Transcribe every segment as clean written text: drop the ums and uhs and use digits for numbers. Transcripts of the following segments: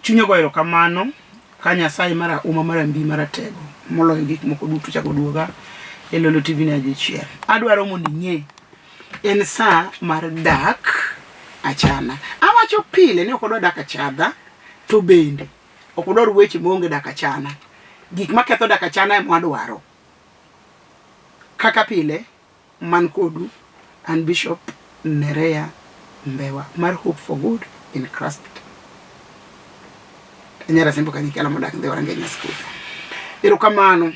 Chunya goyo erokamano ka Nyasaye mara uma mara mbi mara tego moloyo gik moko duto chako duoga e Lolo TV ne ajichiel. Adwaro mondo ing'e en saa mar dak achana. Awacho pile ni ok odwa dak achadha to bende ok odwar weche maonge dak achana. Gik maketho dak achana ema wadwaro. Kaka pile man kodu an Bishop Nerea Mbewa mar Hope for Good in Christ. Nyara Sembo Kanyikela modak Ndhiwa Rangenya School. Erokamano.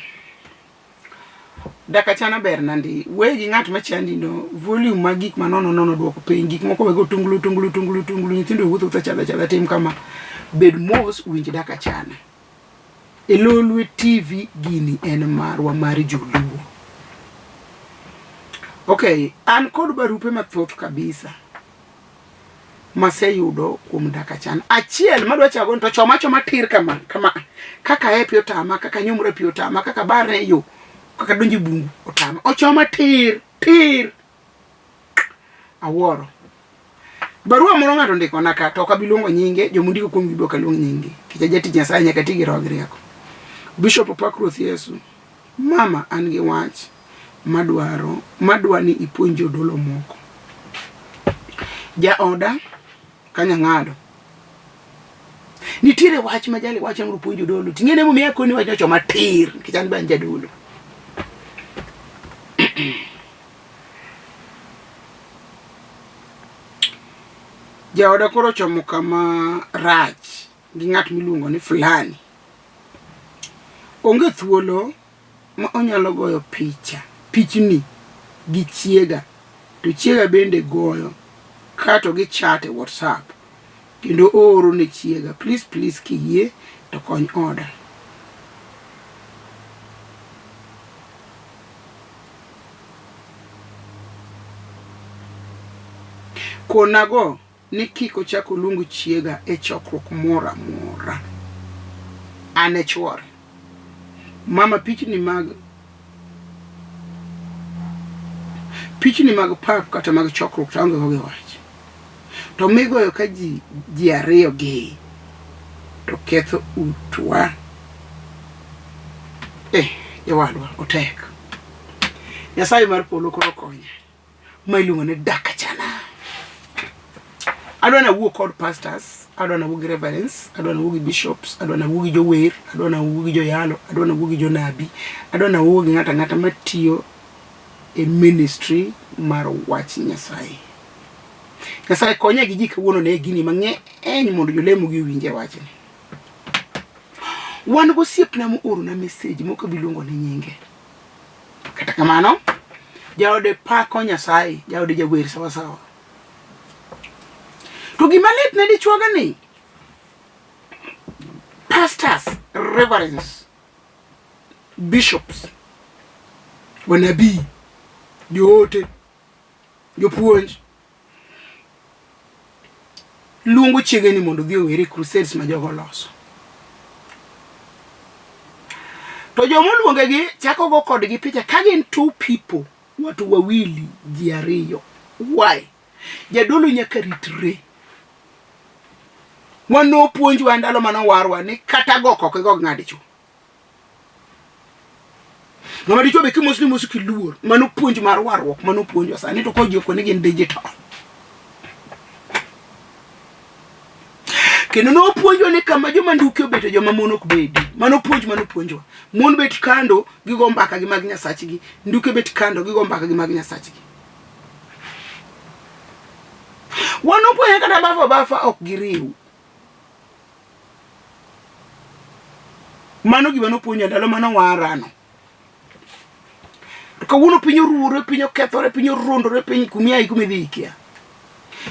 Dak achana ber nandi. We gi ng'at machandi no, volume mag gik manono nono duoko piny. Gik moko wego tunglu tunglu tunglu tunglu. Nyithindo wuotho wuotho chadha chadha tim kama. Bed mos winj dak achana. E Lolwe TV gini en marwa mar joluo. Okay, an kod barupe mathoth kabisa maseyudo kuom dak achana. Achiel madwa chago to choma choma tir kama kama kaka e pi otama, kaka nyumra pi otama, kaka bare yo, kaka donjo e bungu otama. Ochoma tir tir. Awuoro. Barua moro ng'ato ndikona ka to ok abi luongo nyinge, joma ondiko kuom gi be ok aluong nyinge. Nikech jatich Nyasaye nyaka ti gi roho gi rieko. Bishop opak Ruoth Yesu. Mama an gi wach madwaro madwa ni ipuonj jodolo moko. Jaoda kanyang'ado. Nitiere wach ma jali wacho mondo opuonj jodolo. Ting'e ne momiyo akoni wach nochoma tir nikech an be an jadolo. Jaoda koro ochomo kama rach gi ng'at miluongo ni fulani. Onge thuolo ma onyalo goyo picha, pichni gi chiega to chiega bende goyo kato gi chat e WhatsApp kendo ooro ne chiega. Please please kiyie to kony oda. Konago ni kik ochak oluong chiega e chokruok moro amora. An e chwore. Mama pichni mag pichni mag pap kata mag chokruok to aonge go gi wach. To migoyo ka ji ji ariyo gi to ketho utwa. Eh, jowadwa otek. Nyasaye mar polo koro konya. Ma iluongo ni dakachana. Adwa na wuo kod pastors, adwa na wuo gi reverends, adwa na wuo gi bishops, adwa na wuo gi jower, adwa na wuo gi joyalo, adwa na wuo gi jonabi, adwa na wuo gi ng'ato ang'ata matiyo e ministry mar wach Nyasaye. Nyasaye konya gi ji kawuono ne gini mang'eny mondo jolemo gi owinje wachni. Wan gosiepna moorona message mok abi luongo ne nyinge. Kata kamano, jaode pako Nyasaye, jaode jawer sawa sawa. To gima lit ne dichuoga ni pastors, reverends, bishops, wanabii, joote, jopuonj luongo chiege ni mondo odhi ower e crusades ma jogo oloso. To joma oluonge gi chako go kodgi picha ka gin two people, watu wawili, ji ariyo. Why? Jadolo nyaka ritre. Wan nopuonjwa ndalo mane owarwa ni kata go koko igo gi ng'a dichuo. Ng'ama dichuo be kimosni mos kiluor. Mano puonj mar warruok mano puonjwa sani to koro ji okone gin digital. Kendo nopuonjwa ni kama joma nduke obeto joma mon ok bedi. Mano puonj mano puonjwa. Mon bet kando gigo mbaka gi mag nyasachgi. Nduke bet kando gigo mbaka gi mag nyasachgi. Wan opuonja kata bafa bafa ok giriw. Mano gima nopuonja ndalo mane owarano. To kawuono piny oruwore, piny okethore, piny orondore, piny kumiayi kumidhi ikia.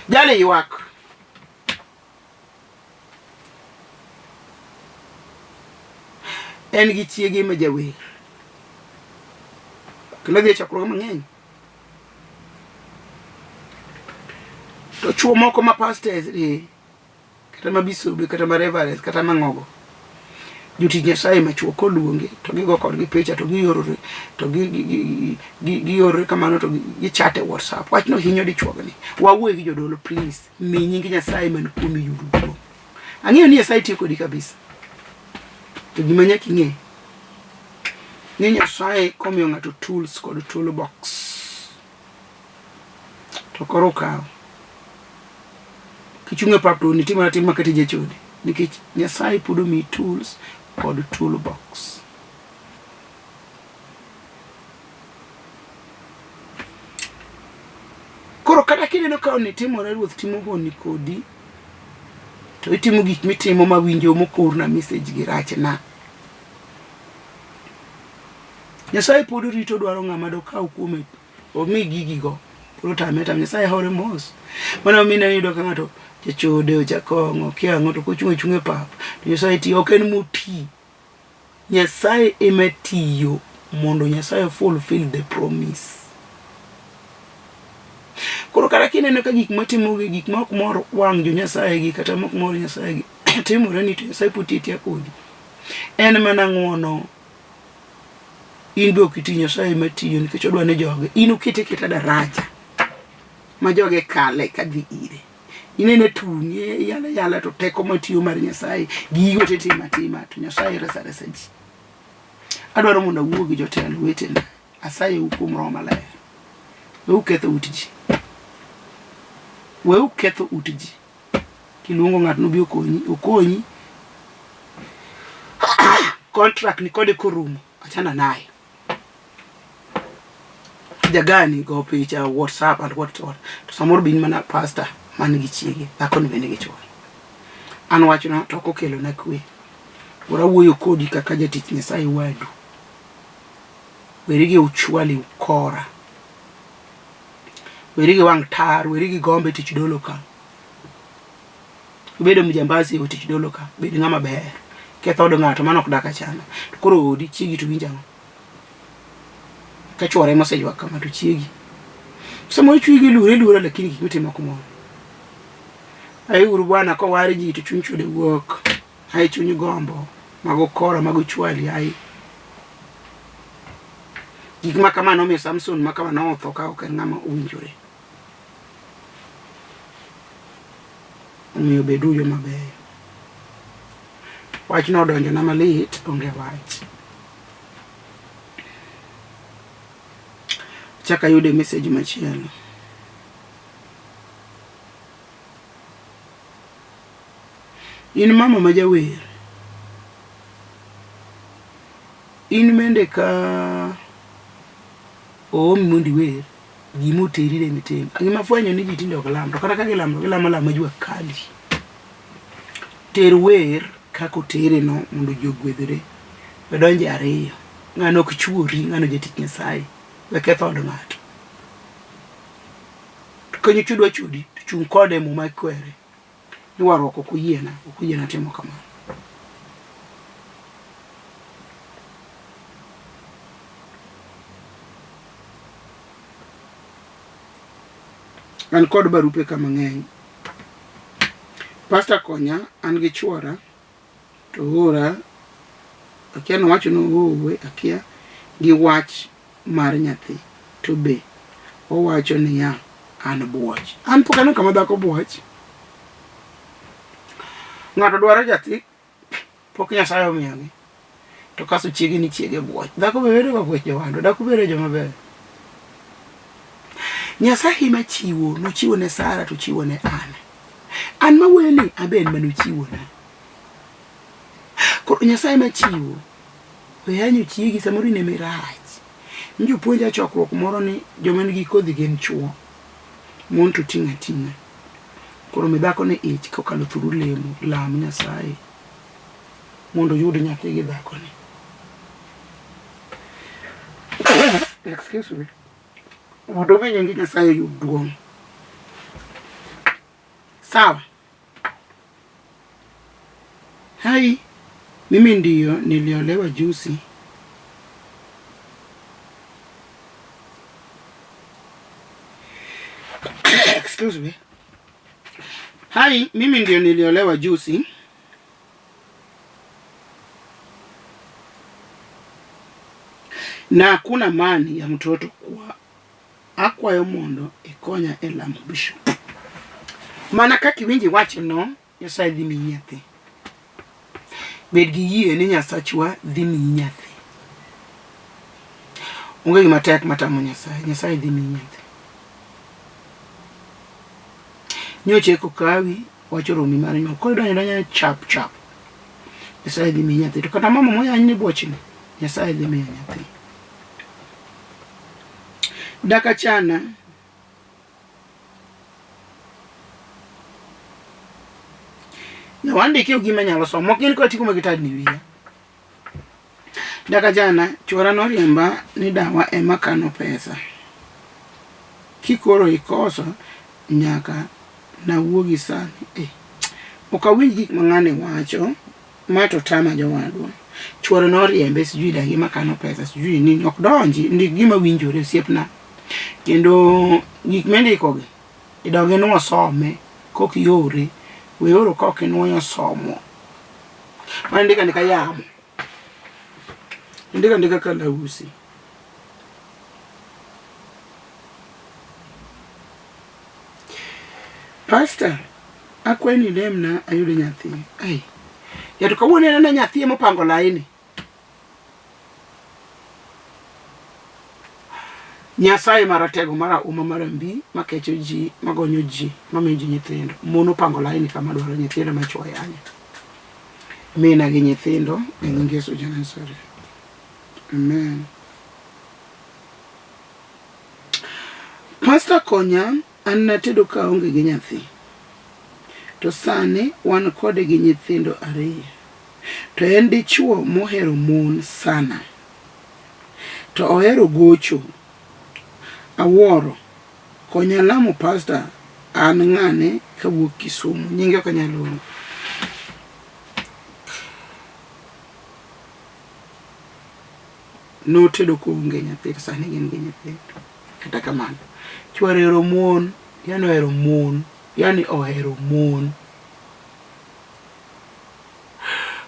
Jali ywak. En gi chiege ma jawer. Kendo dhi e chokruoge mang'eny. To chuo moko ma pastors eh, kata ma bisobe kata ma reverends kata ma ng'ogo jotich Nyasaye machuo koluongi to gigo kodgi picha to giorore to giorore kamano to gichat e WhatsApp. Wachno hinyo dichuogni. Wawuoye gi jodolo please, mi nying Nyasaye man kuomi yud duong'. Ang'eyo ni Nyasaye tiyo kodi kabisa. To gima nyaka ing'e ni Nyasaye komiyo ng'ato tools kod toolbox to koro okawo. Kichung' e pap to nitim mana tim makati jachode nikech Nyasaye pod omiyi tools kod toolbox. Koro kata kineno ka honni timore, Ruoth timo honni kodi, to itimo gik mitimo ma winjo mokorna message gi rachna. Nyasaye pod rito dwaro ng'ama dokaw kuome omi gigigo. Pod otame tame. Nyasaye hore mos. Mano omiyo ineno iyudo ka ng'ato jachode, ojakong'o, okia ang'o to kochung' achung'a e pap to Nyasaye tiyo. Ok en moti. Nyasaye ema tiyo mondo Nyasaye fulfill the promise. Koro kata kineno ka gik matimogi, gik ma ok mor wang' jo Nyasaye gi kata ma ok mor Nyasaye gi timore ni to Nyasaye pod tiyo atiya kodi. En mana ng'uono. In be ok iti Nyasaye ema tiyo nikech odwa ni joge. In okete keta daraja ma joge kale kadhi ire. Inene tung' iyala yala to teko matiyo mar Nyasaye gigo te timo atima to Nyasaye resa resa ji. Adwaro mondo awuo gi jotelo wetena. Asayou kuom Roho Maler. Weuru ketho ut ji. Weuru ketho ut ji. Kiluongo ng'ato nobi okonyi, okonyi. Contract ni kode korumo, achana naye. Jagani go picha WhatsApp and what what. To samoro bin mana pastor man gi chiege, dhako ni bende gi chuore. An wachno to ok okelo na kwe. Koro awuoyo kodi kaka jatich Nyasaye wadu. Weri gi uchwali ukora. Weri gi wang' tar, weri gi gombe tich dolo ka. Ibedo mjambazi e tich dolo ka, bed ng'ama ber. Ketho od ng'ato mano ok dak achana. To koro odi chiegi to winjo ang'o? Ka chwore ema oseywak kama to chiegi. Samoro chiegi luore luora lakini gik mitimo ok mor. Aiuru bwana kowar ji to chuny chode wuok. Ai chuny gombo, mago kora, mago chwali, ai. Gik ma kama nomiyo Samson ma kama notho ka ok en ng'ama owinjore. Omiyo beduru joma beyo. Wachno odonjona malit, onge wach. Achako ayude message machielo. In mama ma jawer, in bende ka oomi mondo iwer, gima oteri ema itim. Gima afwenyo ni ji tinde ok lam, to kata ka gilamo to gilamo alama jua kali. Ter wer kaka otere no mondo ji ogwedhre. We donjo e ariyo. Ng'ano ok chuori, ng'ano jatich Nyasaye. We ketho od ng'ato. To ka nyocha odwa chodi, to chung' kode e muma ikwere. Ni warruok ok oyiena, ok oyiena timo kamano. An kod barupe ka mang'eny. Pastor konya, an gi chuora to oora, akia nowacho ni oowe akia gi wach mar nyathi to be owacho niya an buoch. An pok aneno kama dhako buoch. Ng'ato dwaro nyathi pok Nyasaye omiyogi to kasto chiege ni chiege buoch. Dhako be bedo ga buoch jowadwa, dak ubedo joma beyo. Nyasaye ema chiwo, nochiwo ne Sara to chiwo ne Ana. An mawuoyo ni abe en mane ochiwona. Koro Nyasaye ema chiwo. We yanyo chiegi samoro in ema irach. Njo puonja chokruok moro ni joma nigi kodhi gin chuo. Mon to ting'o ating'a. Koro mi dhako ni ich kokalo through lemo, lam Nyasaye mondo oyud nyathi gi dhakoni. Excuse me. Mondo omi nying Nyasaye oyud duong'. Sawa. Hai, mimi ndiyo niliolewa juzi. Excuse me. Hai, mimi ndio niliolewa juzi. Na hakuna mani ya mtoto kwa akwayo mondo ikonya e lamo bishop. Mana kaka iwinjo iwacho no, Nyasaye dhi miyi nyathi. Bed gi yie ni Nyasachwa dhi miyi nyathi. Onge gima tek matamo Nyasaye. Nyasaye dhi miyi nyathi. Nyocha eko kawi wach oromi mar nyuol. Koro idonjo donjo chap chap. Nyasaye dhi miyi nyathi. To kata mama moyany ni bwochni, Nyasaye dhi miyo nyathi. Daka chana Wandike gima nyalo somo. Ok gin kod tiko mag tadni wiya. Daka jana, chuora noriemba ni dawa ema kano pesa. Kikoro ikoso nyaka nawuogi sani. Eh. Ok awinj gik ma ng'ani wacho. Ma to tama jowadwa. Chuore noriembe sijui dagi ma kano pesa sijui nini ok donji ndik gima winjore osiepna. Kendo gik mindikogi idog inwo some kok iore we oro kok inwoyo somo. Mano indiko andika yamo. Indiko andika kalausi. Pastor, akwayi ni ilemna ayud nyathi. Ai. Ya to kawuono en ana nyathi ema opango laini. Nyasaye maratego marahuma marambi makecho ji magonyo ji mamiyo ji nyithindo. Mon opango laini kama dwaro nyithindo machwo yanyo. Mina gi nyithindo e nying Yesu ja Nazareth. Amen. Pastor konya an natedo ka aonge gi nyathi. To sani wan kode gi nyithindo ariyo. To en dichuo mohero mon sana. To ohero gocho. Awuoro. Konya lamo pastor an ng'ane kawuok Kisumu. Nyinge ok anyal luongo. Notedo koonge nyathi to sani gin gi nyithindo. Kata kamano, chwore ohero mon, yani ohero mon, yani ohero mon.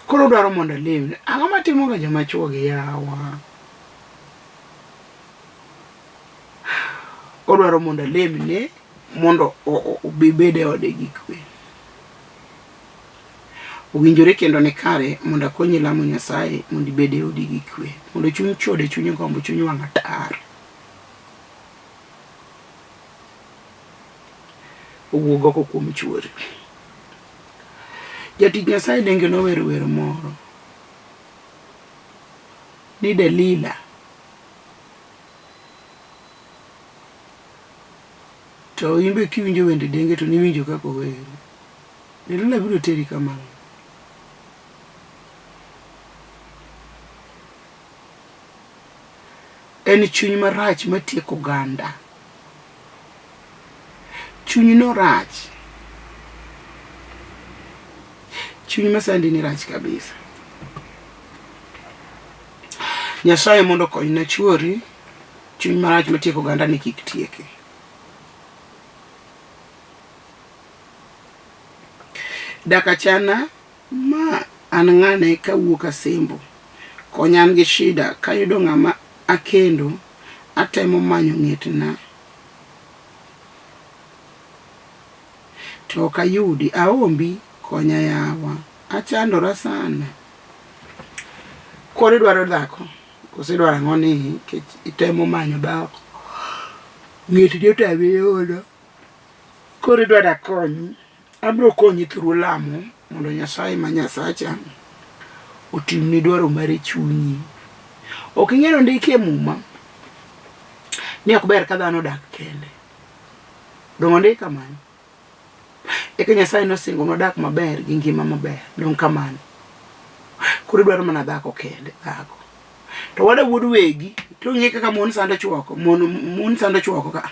Koro odwaro mondo alemne. Ang'o matimoga joma chwo gi yawa? Odwaro mondo alemne mondo obi bed e ode gi kwe. Owinjore kendo ni kare mondo akonyi lamo Nyasaye mondo ibed e odi gi kwe. Mondo chuny chode, chuny gombo, chuny wang' atar. Owuog oko kuom chuori. Jatich Nyasaye Denge nowero wer moro ni Delila. To imbe kiwinjo wende Denge to niwinjo kaka owero. Delila biro teri kamano. En chuny marach matieko oganda. Chunyno rach. Chuny masandi ni rach kabisa. Nyasaye mondo okonyna chuori, chuny marach matieko oganda ni kik tieke. Dak achana ma an ng'ane kawuok Asembo. Konya an gi shida kayudo ng'ama akendo atemo manyo ng'etna to ok ayudi. Aombi konya yawa. Achandora sana. Koro idwaro dhako koso idwaro ang'o ni nikech itemo manyo dhako ng'etni otami yudo. Koro idwaro akonyi. Abiro konyi through lamo mondo Nyasaye ma Nyasacha otimni dwaro mar chunyi. Ok ing'eyo ndiki e muma ni ok ber ka dhano odak kende. Donge ondik kamano? Eka Nyasaye nosingo nodak maber gi ngima maber. Donge kamano? Koro idwaro mana dhako kende, dhako. To wada wuod wegi, to ng'e kaka mon sando chwoko, mon, mon sando chwoko ka.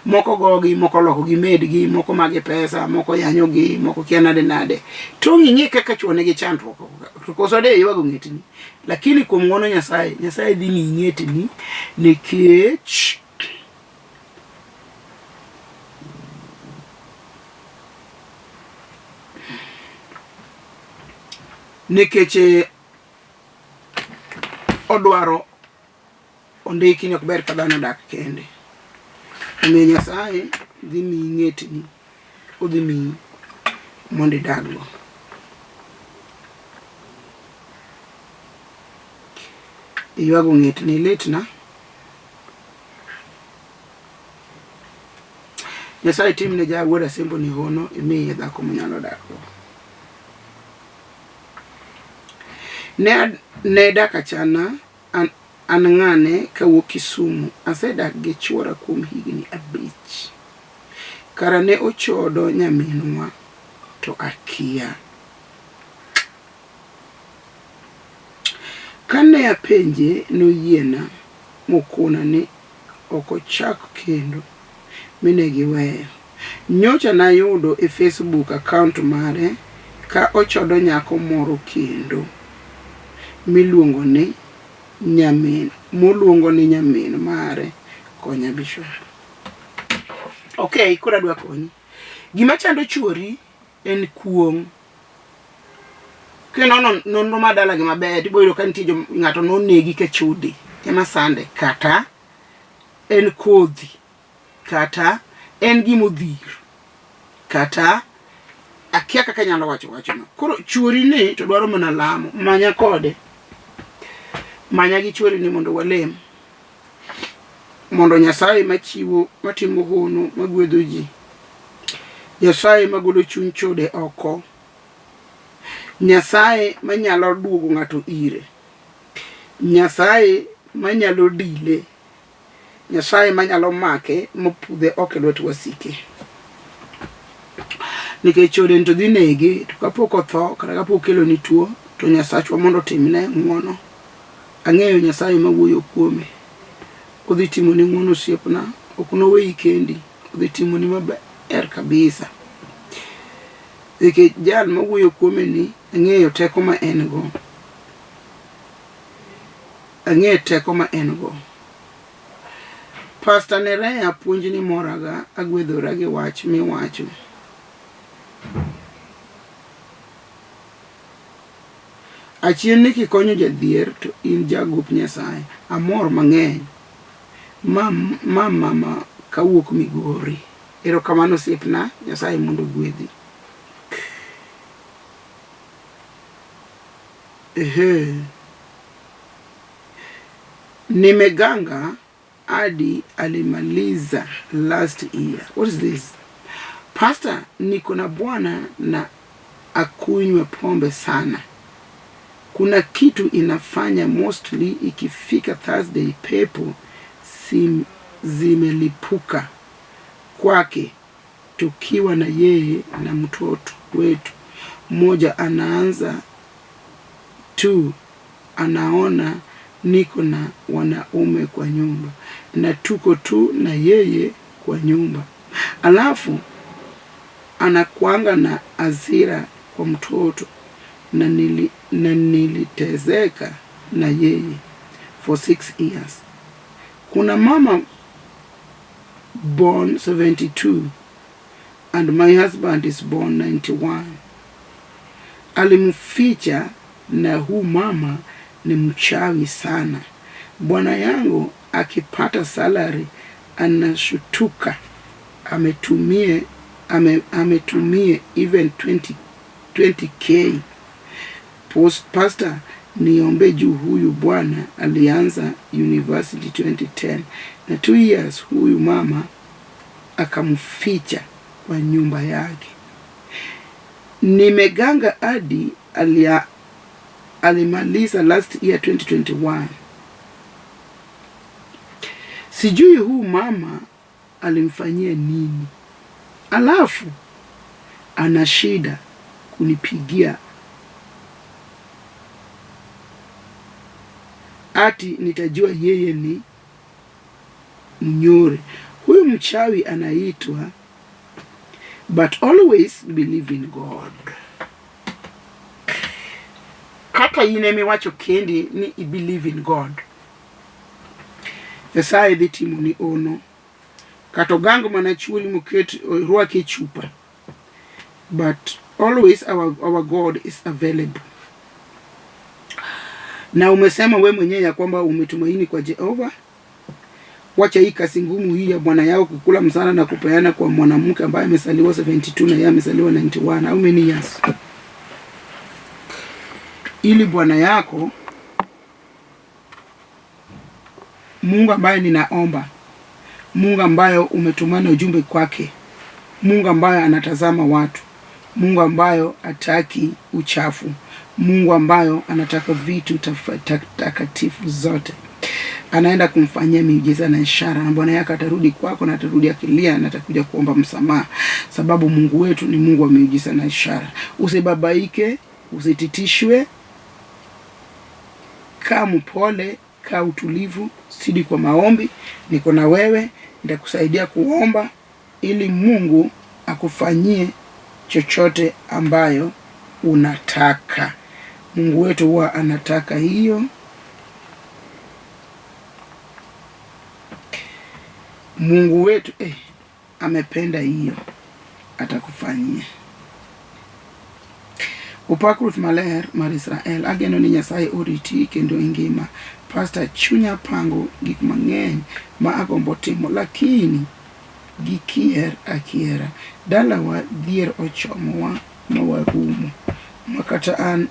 Moko gogi, moko loko gi medgi, moko magi pesa, moko yanyogi, moko kia nade nade. To ng'e kaka chwo nigi chandruok. To koso de ywago ng'etni. Lakini kuom ng'wono Nyasaye, Nyasaye dhi miyi ng'etni nikech nikech eh, odwaro ondiki ni ok ber ka dhano odak kende. Omiyo Nyasaye dhi miyi ng'etni, odhi miyi mondo idaggo. Iywago ng'etni litna. Nyasaye timne ja wuod Asembo ni hono imiye dhako monyalo dakgo. Ne, ne dak achana an, an ng'ane kawuok Kisumu. Asedak gi chuora kuom higni abich. Kara ne ochodo nyaminwa to akia. Kane apenje noyiena mokona ni ok ochak kendo mi ne giweyo. Nyocha nayudo e Facebook account mare ka ochodo nyako moro kendo miluongo ni nyamin moluongo ni nyamin mare. Konya Bishop. Okay, koro adwa konyi. Gima chando chuori en kuong'. Kinono nonro mar dalagi maber tibiro yudo ka nitie ng'ato nonegi ka chode ema sande kata en kodhi kata en gima odhir kata akia kaka anyalo wacho wachno. Koro chuori ni to dwaro mana lamo, manya kode, manya gi chuori ni mondo walem mondo Nyasaye machiwo matimo hono magwedho ji, Nyasaye magolo chuny chode oko, Nyasaye manyalo duogo ng'ato ire, Nyasaye manyalo dile, Nyasaye manyalo make mopudhe oko e lwet wasike. Nikech chode to dhi nege to kapok otho kata kapok okeloni tuo to Nyasachwa mondo otimne ng'wono. Ang'eyo Nyasaye mawuoyo kuome. Odhi timoni ng'wono osiepna, ok noweyi kendi, odhi timoni maber kabisa. Nikech jal mawuoyo kuome ni ang'eyo teko ma en go. Ang'eyo teko ma en go. Pastor Nerea puonjni moraga agwedhora gi wach miwacho. Achien ni kikonyo jadhier to in jagup Nyasaye. Amor mang'eny. Ma, ma mama kawuok Migori. Erokamano osiepna, Nyasaye mondo ogwedhi. Ehe. Nimeganga hadi alimaliza last year. What is this? Pastor, niko na bwana na akunywe pombe sana. Kuna kitu inafanya mostly ikifika Thursday pepo sim, zimelipuka kwake tukiwa na yeye na mtoto wetu mmoja anaanza tu anaona niko na wanaume kwa nyumba na tuko tu na yeye kwa nyumba, alafu anakuanga na hasira kwa mtoto na, na nilitezeka na yeye for 6 years. Kuna mama born 72 and my husband is born 91. Alimficha na huu mama ni mchawi sana. Bwana yangu akipata salary anashutuka ametumie even 20, 20K. Post, pastor niombe juu huyu bwana alianza university 2010 na 2 years huyu mama akamficha kwa nyumba yake. Nimeganga hadi alimaliza last year 2021. Sijui huu mama alimfanyia nini, alafu ana shida kunipigia ati nitajua yeye ni mnyore. Huyu mchawi anaitwa, but always believe in God. Kaka in emiwacho kendi ni i believe in God, Nyasaye dhi timoni ono. Kata ogang mana chuoli moket orwaki e chupa, but always our God is available. Na umesema we mwenyewe ya kwamba umetumaini kwa Jehova. Wacha hii kazi ngumu hii ya bwana yao kukula msana na kupeana kwa mwanamke ambaye amesaliwa 72 na yeye amesaliwa 91. How many years? Ili bwana yako Mungu ambaye ninaomba, Mungu ambayo umetumana ujumbe kwake, Mungu ambaye anatazama watu, Mungu ambayo hataki uchafu, Mungu ambayo anataka vitu takatifu zote, anaenda kumfanyia miujiza na ishara, na Bwana yake atarudi kwako na atarudi akilia na atakuja kuomba msamaha, sababu Mungu wetu ni Mungu wa miujiza na ishara. Usibabaike, usititishwe, kaa mpole, kaa utulivu, zidi kwa maombi. Niko na wewe, nitakusaidia kuomba ili Mungu akufanyie chochote ambayo unataka. Mungu wetu huwa anataka hiyo. Mungu wetu amependa hiyo, atakufanyia. Opak Ruoth Maler mar Israel, ageno ni Nyasaye oriti kendo ingima. Pastor, chunya pango gik mang'eny ma agombo timo, lakini gikier akiera. Dalawa dhier ochomowa ma warumo, ma kata an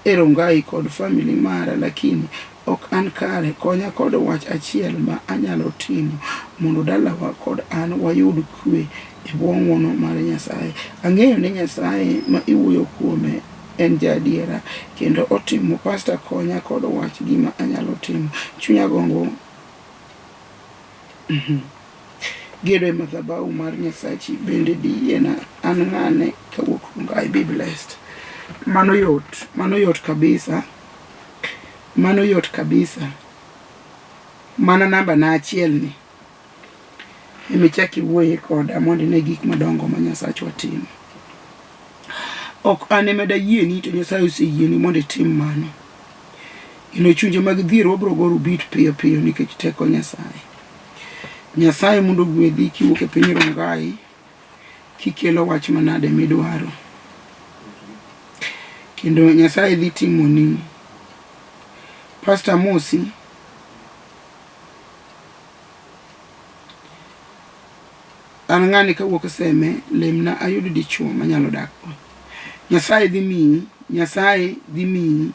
e Rongai kod family mara, lakini ok an kare. Konya kod wach achiel ma anyalo timo mondo dalawa kod an wayud kwe e bwo ng'wono mar Nyasaye. Ang'eyo ni Nyasaye ma iwuoyo kuome en jaadiera kendo otimo. Pastor, konya kod wach gima anyalo timo. Chunya gombo gedo e madhabahu mar Nyasachi, bende diyiena an ng'ane kawuok Rongai. Be blessed. Mano yot, mano yot kabisa, mano yot kabisa. Mana namba na achiel ni emichak iwuoye koda mondo ine gik madongo ma Nyasachwa timo. Ok an ema dayieni to Nyasaye oseyieni mondo itim mano. Kendo chunje mag dhier wabiro goro bit piyo piyo nikech teko Nyasaye. Nyasaye mondo ogwedhi kiwuok e piny Rongai kikelo wach manade midwaro. Kendo Nyasaye dhi timoni. Pastor Mosi, an ng'ani kawuok Seme, lemna ayud dichuo manyalo dakgo. Nyasaye dhi miyi, Nyasaye dhi miyi,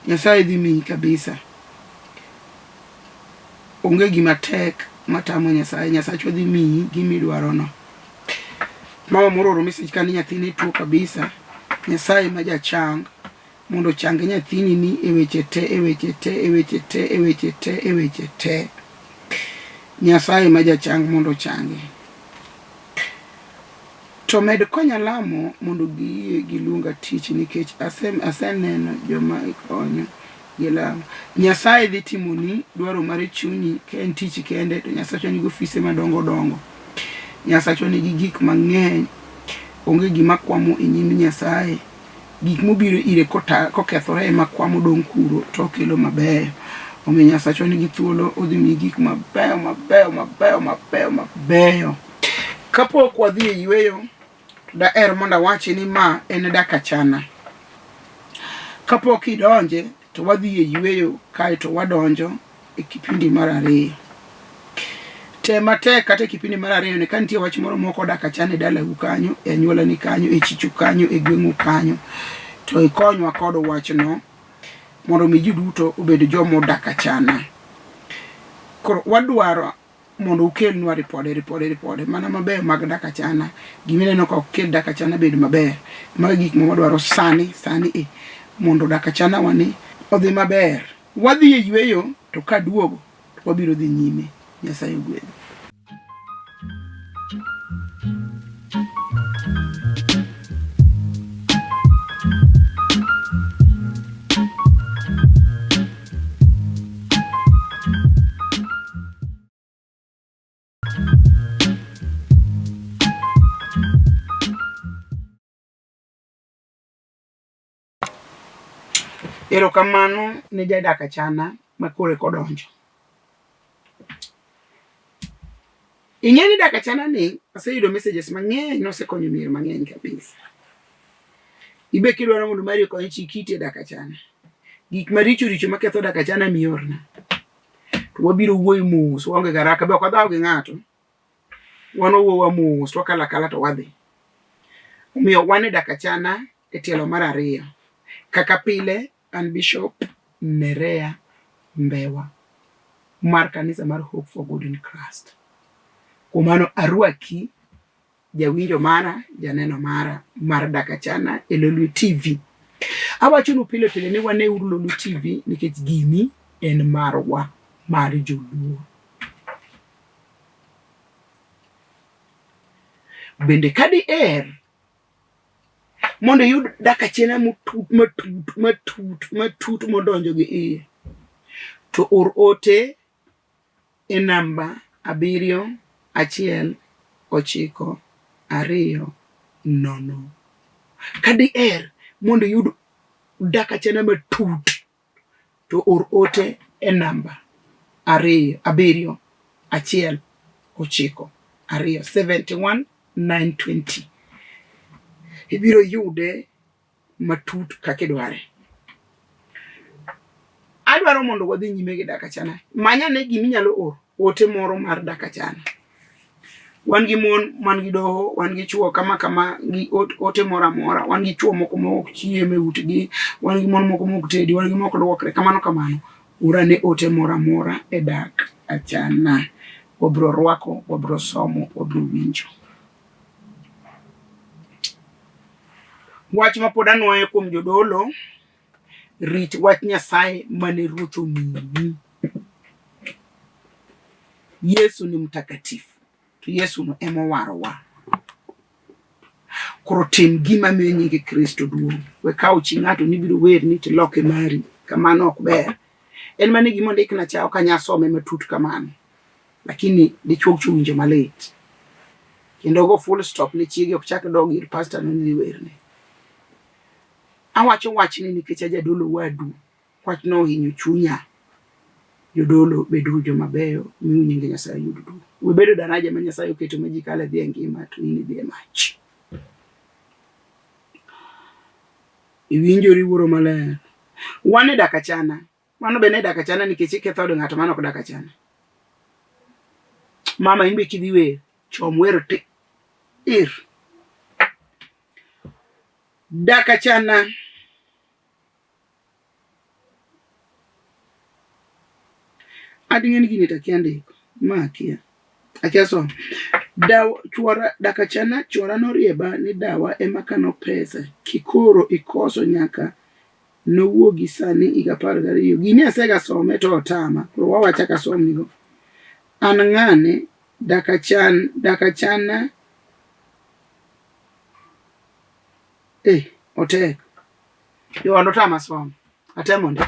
Nyasaye dhi miyi kabisa. Onge gima tek matamo Nyasaye. Nyasachwa dhi miyi gima idwarono. Mama moro oro message ka ni nyathine tuo kabisa. Nyasaye ma jachang mondo ochang nyathini ni e weche te, e weche te, e weche te, e weche te, e weche te. Nyasaye ma jachang mondo ochange. To med konya lamo mondo giyie giluonga tich nikech aseneno joma ikonyo gi lamo. Nyasaye dhi timoni dwaro mar chunyi ka en tich kende to Nyasachwa nigi ofise madongo dongo. Nyasachwa nigi gik mang'eny. Onge gima kwamo e nyim Nyasaye. Gik mobiro ire kokethore ema kwamo dong' kuro to okelo mabeyo. Omiyo Nyasachwa nigi thuolo odhi miyi gik mabeyo mabeyo mabeyo mabeyo mabeyo. Kapok wadhi e yueyo, to daher mondo awachi ni ma en dak achana. Kapok idonje to wadhi e yueyo kaeto wadonjo e kipindi mar ariyo. Tem matek kata e kipindi mar ariyo ni ka nitie wach moro mok odak achana e dalau kanyo, e anyuolani kanyo, e chichu kanyo, e gweng'u kanyo, to ikonywa kod wachno mondo mi ji duto obed joma odak achana. Koro wadwaro mondo ukelnwa ripode ripode ripode mana mabeyo mag dak achana. Gima ineno ka ok kel dak achana bedo maber. Mago e gik ma wadwaro sani sani e mondo dak achana wani odhi maber. Wadhi e yueyo to kaduogo to wabiro dhi nyime. Nyasaye ogwedhu. Erokamano ne jadak achana ma koro eka odonjo. Ing'e ni dak achana ni aseyudo messages mang'eny nosekonyo mier mang'eny kabisa. Ibe kidwaro mondo mari okony chik iti e dak achana. Gik maricho richo maketho dak achana miorna. To wabiro wuoyo mos, waonge gi haraka be ok wadhaw gi ng'ato. Wan wawuoyo mos, wakalo akala to wadhi. Omiyo wan e dak achana e tielo mar ariyo. Kaka pile An Bishop Nerea Mbewa mar kanisa mar Hope for Good in Christ. Kuom mano arwaki jawinjo mara, janeno mara mar Dakachana e Lolwe TV. Awachonu pile pile ni waneuru Lolwe TV nikech gini en marwa mar joluo. Bende ka diher mondo iyud dakachena matut matut matut matut modonjo gi iye to or ote e namba 7 1 9 2 0. Ka diher mondo iyud dakachena matut to or ote e namba 2 7 1 9 2 71 920. Ibiro yude matut kaka idware. Adwaro mondo wadhi nyime gi dakachana. Many ane gima inyalo oro ote moro mar dakachana. Wan gi mon man gi doho, wan gi chuo kama kama gi ote moro amora, wan gi chuo moko ma ok chiem e utgi, wan gi mon moko ma ok tedi, wan gi mok luokre, kamano kamano. Or ane ote moro amora e dak achana. Wabiro rwako, wabiro somo, wabiro winjo. Wach ma pod anwoyo kuom jodolo, rit wach Nyasaye mane Ruoth omiyi. Yesu ni mtakatifu, to Yesu no ema owarowa. Koro tim gima miyo nying Kristo duong'. We kawo chi ng'ato ni biro werni to iloke mari. Kamano ok ber. En mana gima ondikna cha ok anyal some matut kamano. Lakini dichuo chowinjo malit. Kendo go full stop ne chiege ok chak dog ir pastor no ni werne. Awacho wachni nikech ajadolo wadu. Wachno ohinyo chunya. Jodolo beduru joma beyo, miu nyinge Nyasaye yud duong'. We bedo daraja ma Nyasaye oketo ma ji kale dhi e ngima to in idhi e mach. Iwinjori wuoro maler. Wan e dak achana. Mano be ne dak achana nikech iketho od ng'ato mano ok dak achana. Mama in be kidhi wer, chom wer ti ir. Dak achana. Ading'e ni gini to akia ndiko. Ma akia. Akia somo. Dawa chuora dakachana chuora norieba ni dawa ema kano pesa kikoro ikoso nyaka nowuogi sani higa 12. Gini asega some to otama. Koro wawacha ka somnigo. An ng'ane dakachan dakachana eh otek. Yo notama somo. Atemo ndi.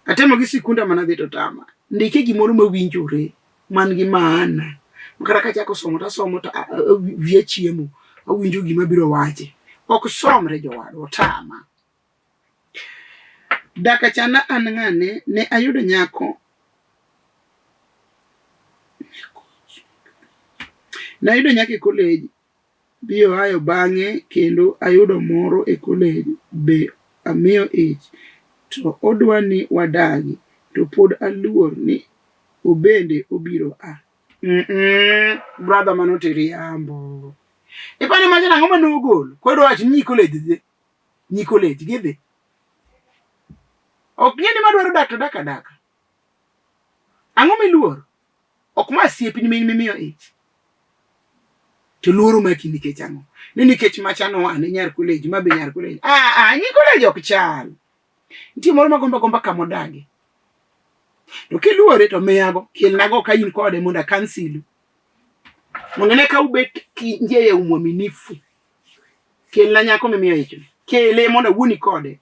Atemo gi sikunda mana dhi to tama. Ndike gimoro mawinjore man gi maana. Kata kachako somo to asomo to wiya chiemo. Awinjo gima biro wache. Ok somre jowadwa, otama. Daka chana an ng'ane ne ayudo nyako. Nayudo nyako e college bi Ohio bang'e kendo ayudo moro e college be amiyo ich to odwa ni wadagi to pod aluor ni obende obiro a. Brother mano to iriambo. Ipani macha nang'o mane ogolo? Koro wach nyi college dhi. Nyi college gidhi. Ok ng'e ni madwaro dak to dak adaka. Ang'o miluoro? Ok ma osiepni ma in mimiyo ich. To luoro maki nikech ang'o? Ni nikech macha no an nyar college, ma be nyar college. Ah, ah, nyi college ok chal. Nitie moro ma gomba gomba kama odagi. To kiluore to miyago, kelnago ka in kode mondo akansilu. Mondo ne ka ubet njia ya umwaminifu. Kelna nyako mimiyo ichno. Kele mondo awuoni kode.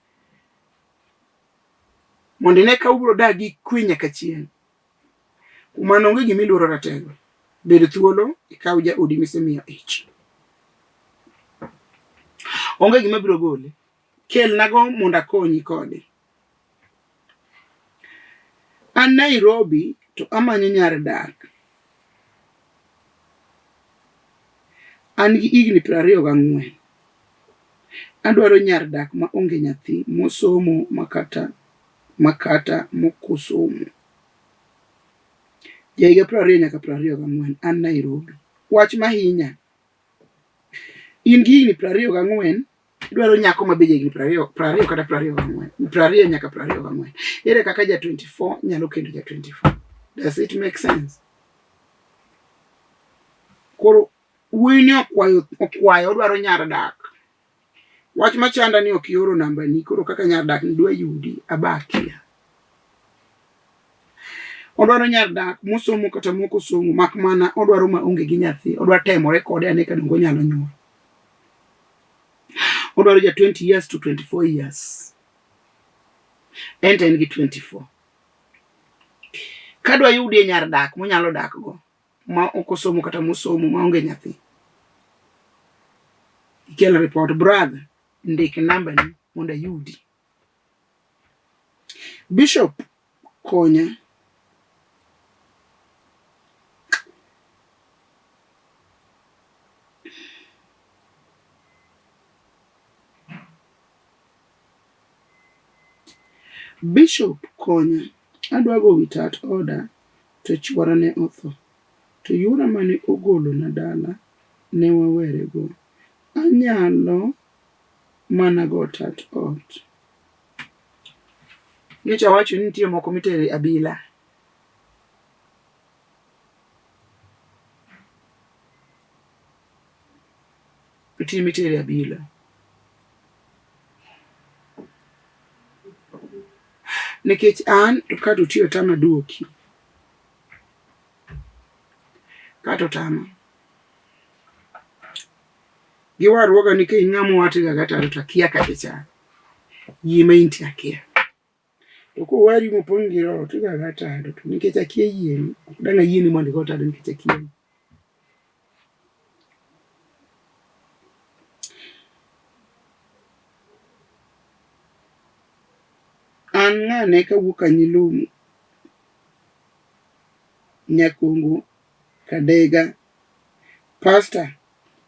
Mondo ine ka ubiro dak gi kwe nyaka chieng'. Kuom mano onge gima iluoro ratego. Bed thuolo ikaw jaodi misemiyo ich. Onge gima biro gole. Kelnago mondo akonyi kode. An Nairobi to amanyo nyar dak. An gi higni 24. Adwaro nyar dak ma onge nyathi, mosomo makata makata mokosomo. Jahiga 20 nyaka 24, an Nairobi. Wach mahinya. In gi higni 24 Idwaro nyako ma be jahigni 20, 20 kata 24, 20 nyaka 24. Ere kaka ja 24 nyalo kendo ja 24? Does it make sense? Koro wuoyi ni okwayo okwayo odwaro nyar dak. Wach machanda ni ok ioro namba ni koro kaka nyar dak ni dwa yudi abakia. Odwaro nyar dak mosomo kata mok osomo mak mana odwaro ma onge gi nyathi odwa temore kode ane ka donge onyalo nyuol. Odwaro ja 20 years to 24 years. En to en gi 24. Kadwa yudie nyar dak monyalo dak go ma ok osomo kata mosomo maonge nyathi. Ikel report brother, ndik namba ni mondo ayudi. Bishop konya. Bishop konya, adwa go without order to chuora ne otho. To yuora mane ogolona dala ne wawerego. Anyalo mana go tat ot. Nyocha awacho ni nitie moko mitere abila. Nitie mitere abila. Nikech an to kato tiyo tama duoki. Kato tama. Giwarruoga nikech ng'ama owatiga gataro to akia kaka ichal. Yie ma intie akia. To kowari mopong' gi roho to igaga tado to nikech akia yieni, ok dang' ayieni mondo igo tado nikech akia. An ng'ane kawuok Kanyilum, Nyakongo, Kadega. Pastor,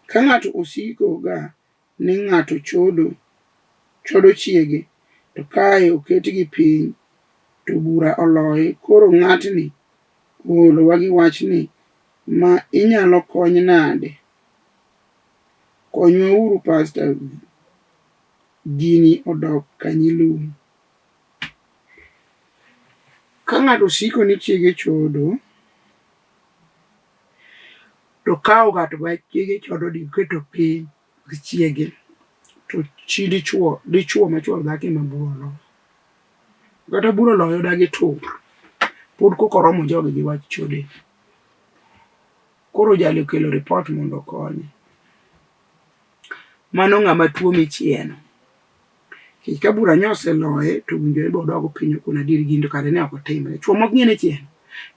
ka ng'ato osiko ga ni ng'ato chodo, chodo chiege, to kae oketgi piny to bura oloye, koro ng'atni oolowa gi wachni ma inyalo kony nade? Konywa uru pastor gini odok Kanyilum. Ka ng'ato osiko ni chiege chodo, to kawo ng'at ma chiege chodo ni keto piny gi chiege, to chi dichuo, dichuo ma chuor dhako ema bura oloyo. Kata bura oloyo odagi tur, pod koka oromo jogi gi wach chode. Koro jali okelo ripot mondo okonye. Mano ng'ama tuo michieno. Nikech ka bura nyo oseloye to owinjore be odog piny okon adier gini to kare ne ok otimre. Chuo moko ing'e ni chieno.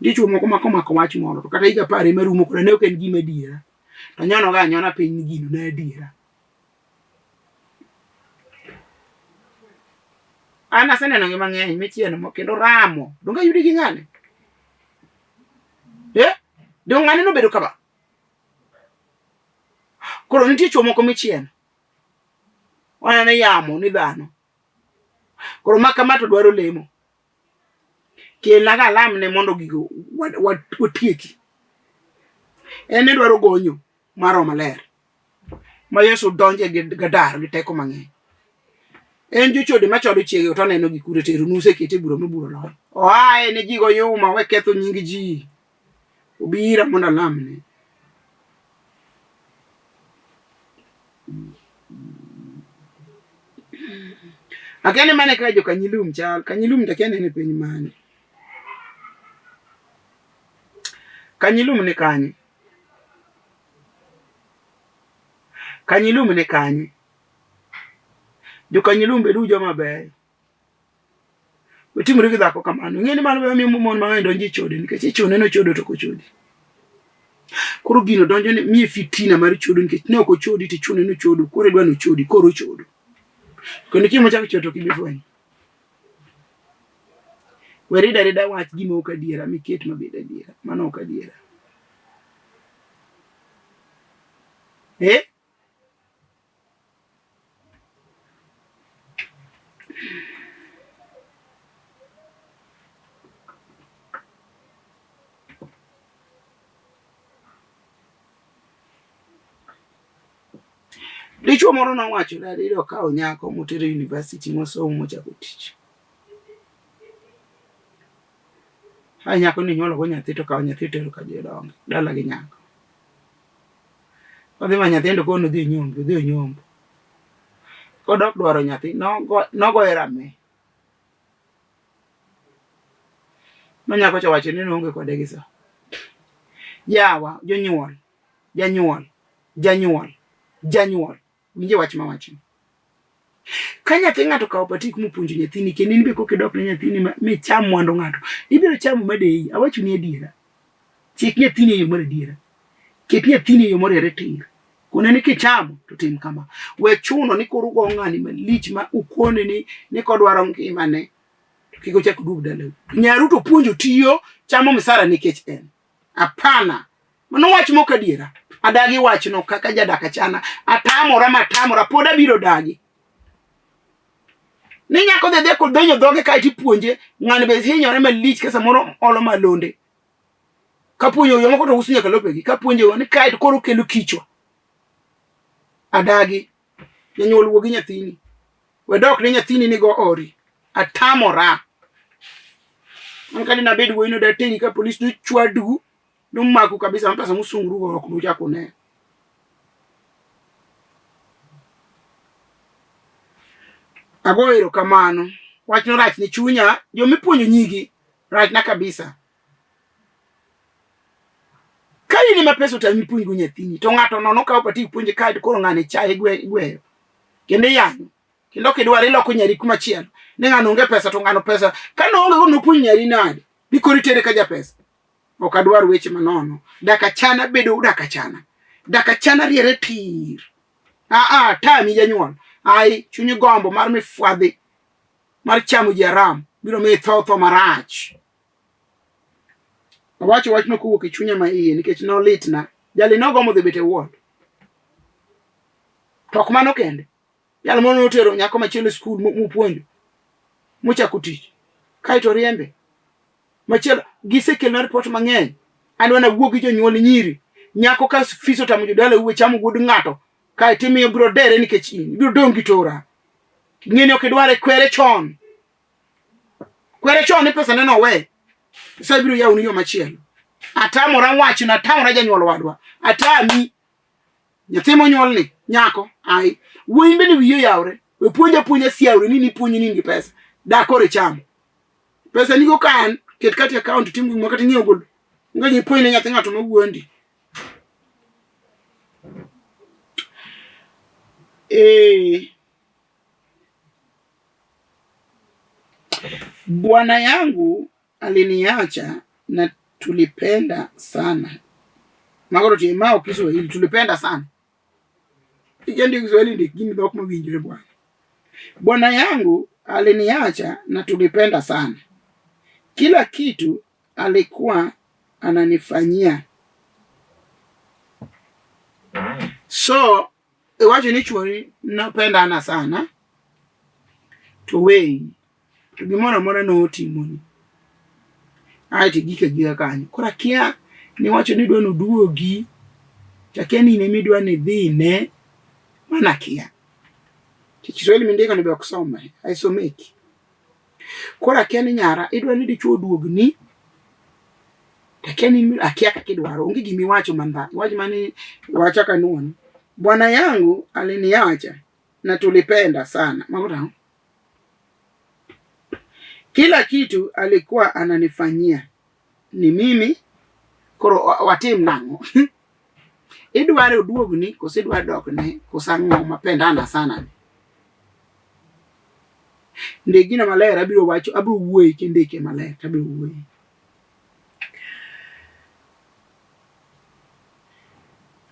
Nitie chuo moko ma komako wach moro to kata higa apar ema rumo kode ne ok en gima adiera. To nyono ga anyona piny ni gino ne adiera. An aseneno gi mang'eny michieno mo kendo ramo. Donge ayudi gi ng'ane? Eh? Donge ng'ane nobedo kama? Koro nitie chuo moko michieno. Waneno yamo ni dhano. Koro ma kama to dwaro lemo. Kelna ga alamne mondo gigo watieki. En ne dwaro gonyo mar Roho Maler. Ma Yesu donje gi gadar gi teko mang'eny. En jochode machodo chiege to oneno gi kure tero nuse kete bura ma bura loyo. Oaye ne ji go yuma we ketho nying ji. Obira mondo alamne. Akia ni mane kaka jo-Kanyilum chal. Kanyilum to akia ni en e piny mane. Kanyilum ni kanye? Kanyilum ni kanye? Jo-Kanyilum bedu joma beyo. Otimore gi dhako kamano. Ing'e ni mano be miyo mon mang'eny donjo e chode nikech ichune nochodo to ok ochodi. Koro gino donjo ni miye fitina mar chodo nikech ne ok ochodi to ichune nochodo koro idwa nochodi koro ochodo. Kendo chieng' mochako chodo to ok ibi fwenyo. We rido arida wach gima ok adiera miket mabed adiera. Mano ok adiera. Eh? Dichuo moro nowacho dadi okawo nyako motero university mosomo mochako tich. Ai nyako ni nyuolo go nyathi to kawo nyathi tero ka jodongo dala gi nyako. Odhi ma nyathi endo kono odhi onyombo, odhi onyombo. Kodok dwaro nyathi nogoye rame. Ma nyako cha wacho ni noonge kode gi sa. Yawa jonyuol, janyuol, janyuol, janyuol. Winje wach mawachni. Ka nyathi ng'ato okawo patik mopuonjo nyathini kendo in be koka idok ne nyathini micham mwandu ng'ato, ibiro chamo madeyi. Awachoni adiera. Chik nyathini e yo mar adiera. Ket nyathini e yo moriere tir. Kone ni kichamo to tim kama. We chuno ni koro ugo ng'ani malich ma ukone ni kodwaro ngimane to kik ochak oduog dalau. To nyaru to puonjo tiyo chamo misara nikech en. Hapana. Mano wach mok adiera. Adagi wachno kaka jadak achana. Atamora matamora pod abiro dagi. Ni nyako dhi adhiya kodhenyo dhoge kae tipuonje ng'ani be hinyore malich ka samoro olo malonde. Kapuonjo jomoko to uso nyaka lopegi. Kapuonjo ni kae to koro kelo kichwa. Adagi. Janyuol wuo gi nyathini. We dok ne nyathini ni go ori. Atamora. An kane nabed wuoyi no dateri ka polis dochwadu nomaku kabisa ma pesa musunguru go ok nuchak une. Agoyo erokamano. Wachno rach ne chunya. Jomipuonjo nyigi rachna kabisa. Ka in ema pesa otami puonjgo nyathini to ng'ato nono kawo pati puonje kae to koro ng'ani chaye igweyo kendo iyanyo kendo ok idwar iloko nyari kuma chielo ni ng'ano onge pesa to ng'ano pesa ka noonge go nopuonj nyari nade ni koro itere ka japesa. Ok adwar weche manono. Dak achana bedo dak achana. Dak achana riere tir. Aa tami janyuol. Ai chuny gombo mar mifwadhi mar chamo ji aram biro miyi tho tho marach. Awacho wachno kowuok e chunya ma iye nikech nolitna. Jali nogombo dhi bet e ward. To ok mano kende. Jal moro notero nyako machielo e skul mopuonjo mochako tich kaeto riembe. Machielo gisekelona ripot mang'eny. An wana wuo gi jonyuol nyiri. Nyako ka fis otamo jodala uwe chamo wuod ng'ato kaeto imiyo biro dere nikech in. Ibiro dong' gi tora. Ng'eni ok idware kwere chon. Kwere chon ni pesa neno we. Nyasaye biro yawoni yo machielo. Atamora wachno, atamora janyuol wadwa. Atami. Nyathi monyuol ni nyako, ai. Wuoyi bende wiye oyawre. We puonja puonja siawre ni nipuonji ni in gi pesa. Dak koro ichamo. Pesa nigo kan, ket kati account tim gik moko kata ing'iew godo. Onge gima ipuonj ne nyathi ng'ato mawuondi. Eh. Bwana yangu aliniacha na tulipenda sana. Mago to ma ok Kiswahili, tulipenda sana. Ijendi Kiswahili ndik gini dhok mowinjore bwana. Bwana yangu aliniacha na tulipenda sana. Kila kitu alikuwa ananifanyia. So iwacho ni chuori nopendana sana to weyi to gimoro amora notimoni aeto igik agika kanyo. Koro akia niwacho ni idwa noduogi to akia ni in ema idwa ni idhine mano akia. To Kiswahili mindiko ni be ok somre, haisomeki. Koro akia ni nyara idwa ni dichuo oduogni to akia ni akia kaka idwaro onge gima iwacho mandha iwach mani wacha kanuoni. Bwana yangu aliniacha na tulipenda sana. Mago tang'o? Kila kitu alikuwa ananifanyia ni mimi koro watim nang'o? Idware oduogni koso idwa dokne koso ang'o mapendana sana ni? Ndik gino maler abiro wacho abiro wuoyi kindike maler to abiro wuoyi.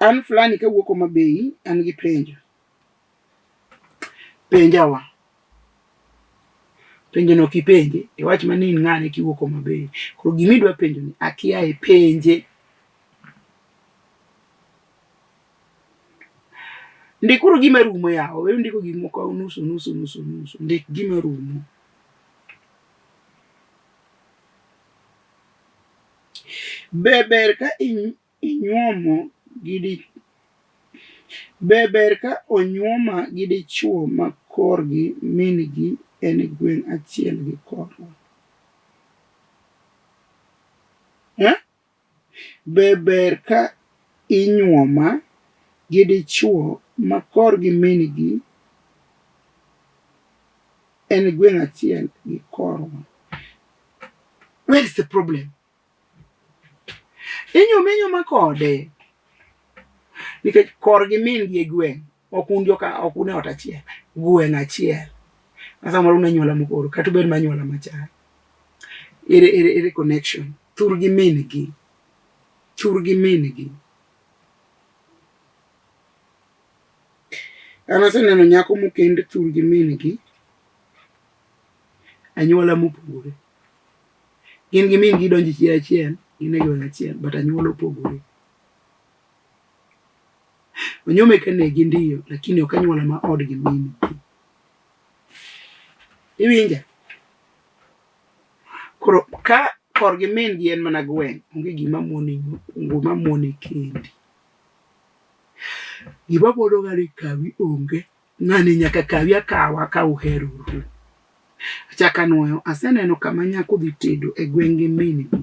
An fulani kawuok Homa Bay an gi penjo. Penjawa. Penjo no kipenje, iwach mana ni in ng'ane kiwuok Homa Bay. Koro gima idwa penjo ni akia e penje. Ndikuru gima rumo yawa, we ndiko gik moko nusu nusu nusu nusu. Ndik gima rumo. Be ber ka inyuomo gi Be ber ka onyuoma gi dichuo ma korgi min gi en gweng' achiel gi korwa? Eh? Be ber ka inyuoma gi dichuo ma korgi min gi en gweng' achiel gi korwa? Where is the problem? Inyuoma inyuoma kode nikech korgi min gi e gweng' ok un joka ok un e ot achiel gweng' achiel ma samoro un anyuola mopogore kata ubed ma anyuola machal ere ere ere connection thur gi min gi thur gi min gi an aseneno nyako mokend thur gi min gi anyuola mopogore Gin gi min gi donjo e chiro achiel, gin e gweng' achiel, but anyuola opogore. Onyuome ka negi ndiyo, lakini ok anyuola ma od gi min gi. Iwinja? Koro ka korgi min gi en mana gweng', onge gima mone gima mone kendi. Gima mono ng'ani kawi onge. Ng'ani nyaka kawi akawa ka uheroru. Achako anuoyo, aseneno kama nyako dhi tedo e gweng' gi min gi.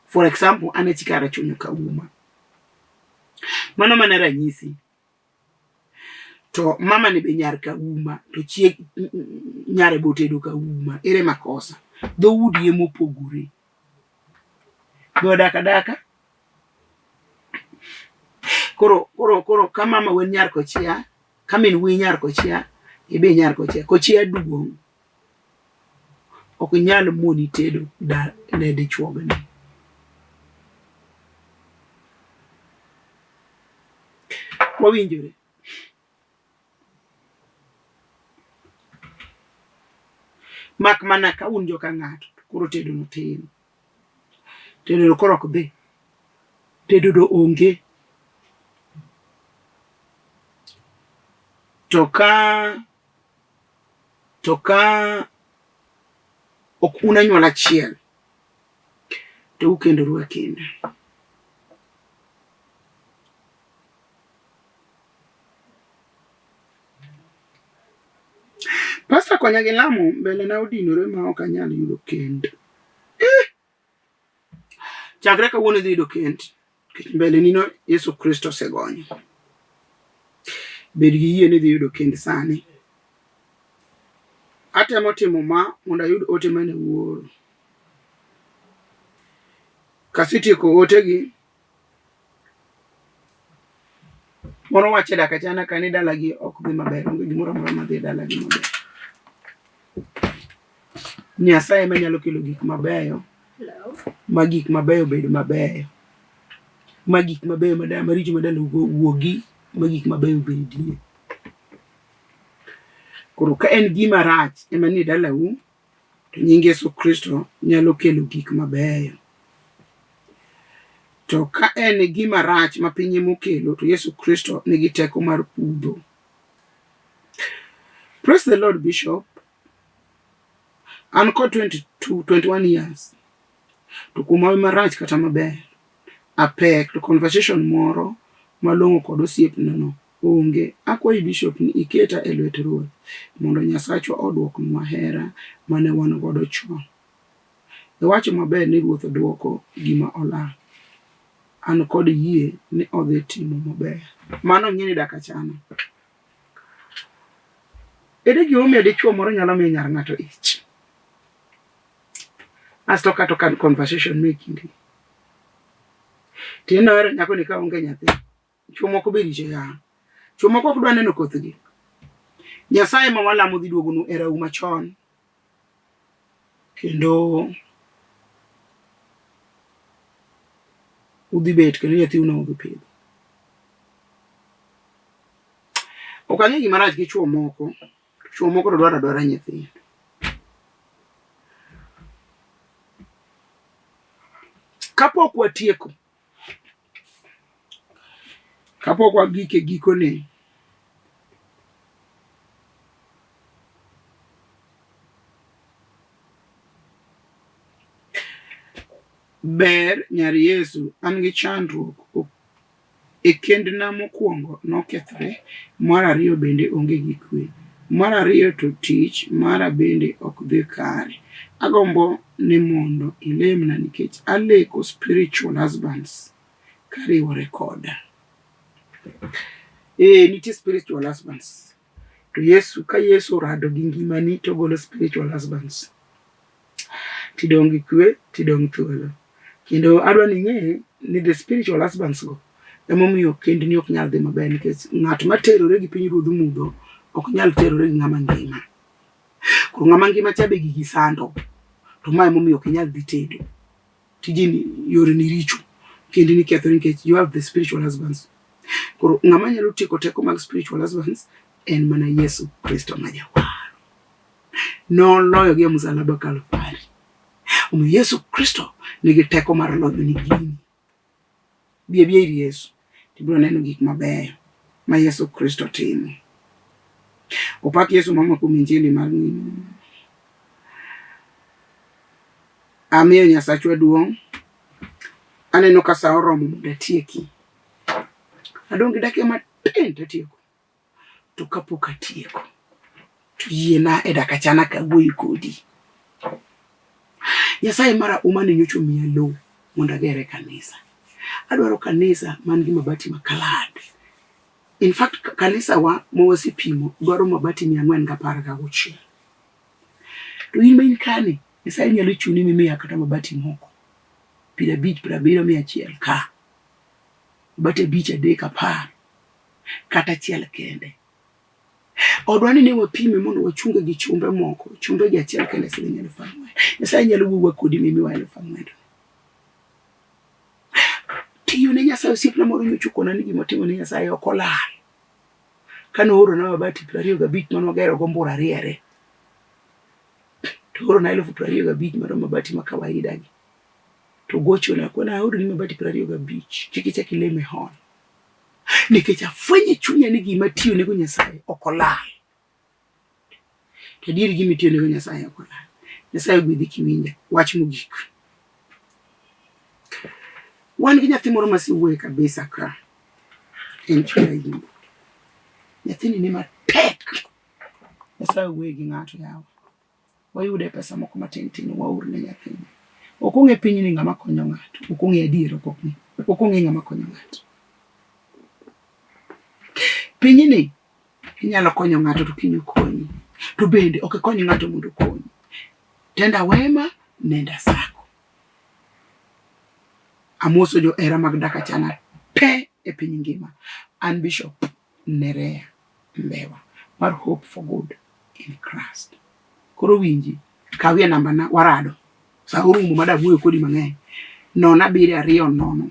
For example, an e chi Karachuonyo Kauma. Mano mana ranyisi. To mama ni be nyar Kauma, to chieg nyare be otedo Kauma. Ere makosa? Dhoudi ema opogore. Be odak adaka? Koro koro koro ka mama wen nyar kochia, ka min wuoyi nyar kochia, ibe nyar kochia. Kochia duong'. Ok nyal moni tedo da ne dichuogni. Wawinjore? Mak mana ka un joka ng'ato to koro tedo no tin. Tedo no koro ok dhi. Tedo do onge. To ka to ka ok un anyuola achiel to ukendoru akenda. Pasta konya gi lamo mbele na odinore ma ok anyal yudo kend. Eh! Chakre kawuono idhi yudo kend. Nikech mbele ni no Yesu Kristo osegonyo. Bed gi yie ni idhi yudo kend sani. Atemo timo ma mondo ayud ote mane wuoro. Kasetieko otegi, Moro wacho e dak achana ka ni dalagi ok dhi maber, onge gimoro amora madhi e dalagi maber. Nyasaye ema nyalo kelo gik mabeyo ma gik mabeyo bed mabeyo, ma gik mabeyo maricho ma dalau wuogi ma gik mabeyo bedie. Koro ka en gima rach ema nie dalau to nying Yesu Kristo nyalo kelo gik mabeyo. To ka en gima rach ma piny ema okelo to Yesu Kristo nigi teko mar pudho. Praise the Lord Bishop. An kod 22, 21 years. To kuom hawi marach kata maber, apek to conversation moro malong'o kod osiepnano Onge. Akwayi Bishop ni iketa e lwet Ruoth mondo Nyasachwa oduoknwa hera mane wan godo chon. Iwacho maber ni Ruoth duoko gima olal. An kod yie ni odhi timo maber. Mano ng'e ni dak achana. Ere gima omiyo dichuo moro nyalo miyo nyar ng'ato ich? Asto kato kan conversation me kindi. Tiende ohero nyako ni ka onge nyathi. Chwo moko be richo ya. Chwo moko ok dwa neno kothgi. Nyasaye ma walamo dhi duogonu e rau machon. Kendo udhi bet kendo nyathiu no udhi pidho. Ok ang'e gima rach gi chwo moko. Chwo moko to dwaro adwara nyithindo. Kapok watieko, Kapok wagik e gikone, ber nyar Yesu, an gi chandruok. E kendna mokwongo nokethore, mar ariyo bende onge gi kwe, mar ariyo to tich mara bende ok dhi kare. Agombo ni mondo ilemna nikech aleko spiritual husbands kariwore koda. Ee, nitie spiritual husbands. To Yesu, ka Yesu orado gi ngimani to ogolo spiritual husbands. Tidong' gi kwe, tidong' thuolo. Kendo adwa ni ing'e ni the spiritual husbands go emomiyo kendni ok nyal dhi maber nikech ng'at ma terore gi piny ruodh mudho ok nyal terore gi ng'ama ngima. Koro ng'ama ngima cha be gigi sando. To ma emomiyo ok inyal dhi tedo. Tijeni yoreni richo kendni kethore nikech you have the spiritual husbands. Koro ng'ama nyalo tieko teko mag spiritual husbands en mana Yesu Kristo ma Jawar. Noloyogi e msalaba Kalvari. Omiyo Yesu Kristo nigi teko mar loyo ni gini. Bi abiya ir Yesu, tibiro neno gik mabeyo ma Yesu Kristo timo. Opak Yesu mama kuom injili mar ngima. Amiyo Nyasachwa duong'. Aneno ka sa oromo mondo atieki. Adong' gi dakika matin to atieko. To kapok atieko, to yiena e dakika chana kawuoyo kodi. Nyasaye mara uma ne nyocha omiya lowo mondo agere kanisa. Adwaro kanisa man gi mabati ma colored. In fact, kanisa wa ma wasepimo dwaro mabati 416. To in ma in kani, Nyasaye nyalo chuni mimiya kata mabati moko 50, 70, 100 ka. Mabati 5, 3, 10 kata achiel kende. Odwa ni ne wapime mondo wachunge gi chumbe moko, chumbe gi achiel kende siling 4,000. Nyasaye nyalo wuowa kodi mimiwa 4,000. Tiyo ne Nyasaye osiepna moro nyocha okona ni gima otimo ne Nyasaye ok olal. Kane oorona mabati 25 mane wagero go mbura riere. To oorona 25,000 mar mabati ma kawaida gi. To gochona kona aoroni mabati 25 kik ichak ilem e hall. Nikech afwenyo e chunya ni gima atiyo nego Nyasaye ok olal. To adier gima itiyo nego Nyasaye ok olal. Nyasaye ogwedhi kiwinja. Wach mogik. Wan gi nyathi moro masewuoye kabisa ka. En chunya yimbo. Nyathini ni matek. Nyasaye owuoye gi ng'ato yawa. Wayude pesa moko matin tin waor ne nyathini. Ok ong'e pinyni ng'ama konyo ng'ato. Ok ong'e adier ok ong'e. Ok ong'e ng'ama konyo ng'ato. Pinyni inyalo konyo ng'ato to kiny okonyi. To bende ok ikony ng'ato mondo okonyi. Tenda wema, nenda sako. Amoso johera mag Daka Chana te e piny ngima. An Bishop Nerea Mbewa mar Hope for Good in Christ. Koro winji, kawie namba na warado. Sa orumo mada wuoyo kodi mang'eny. 0 7 2 0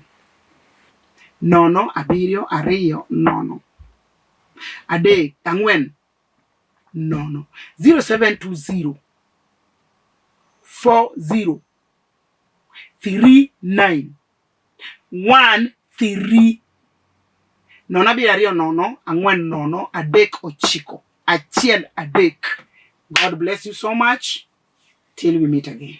0 7 2 0 3 4 0 0720 40 39 1 3 0 7 2 0 4 0 3 9 1 3. God bless you so much. Till we meet again.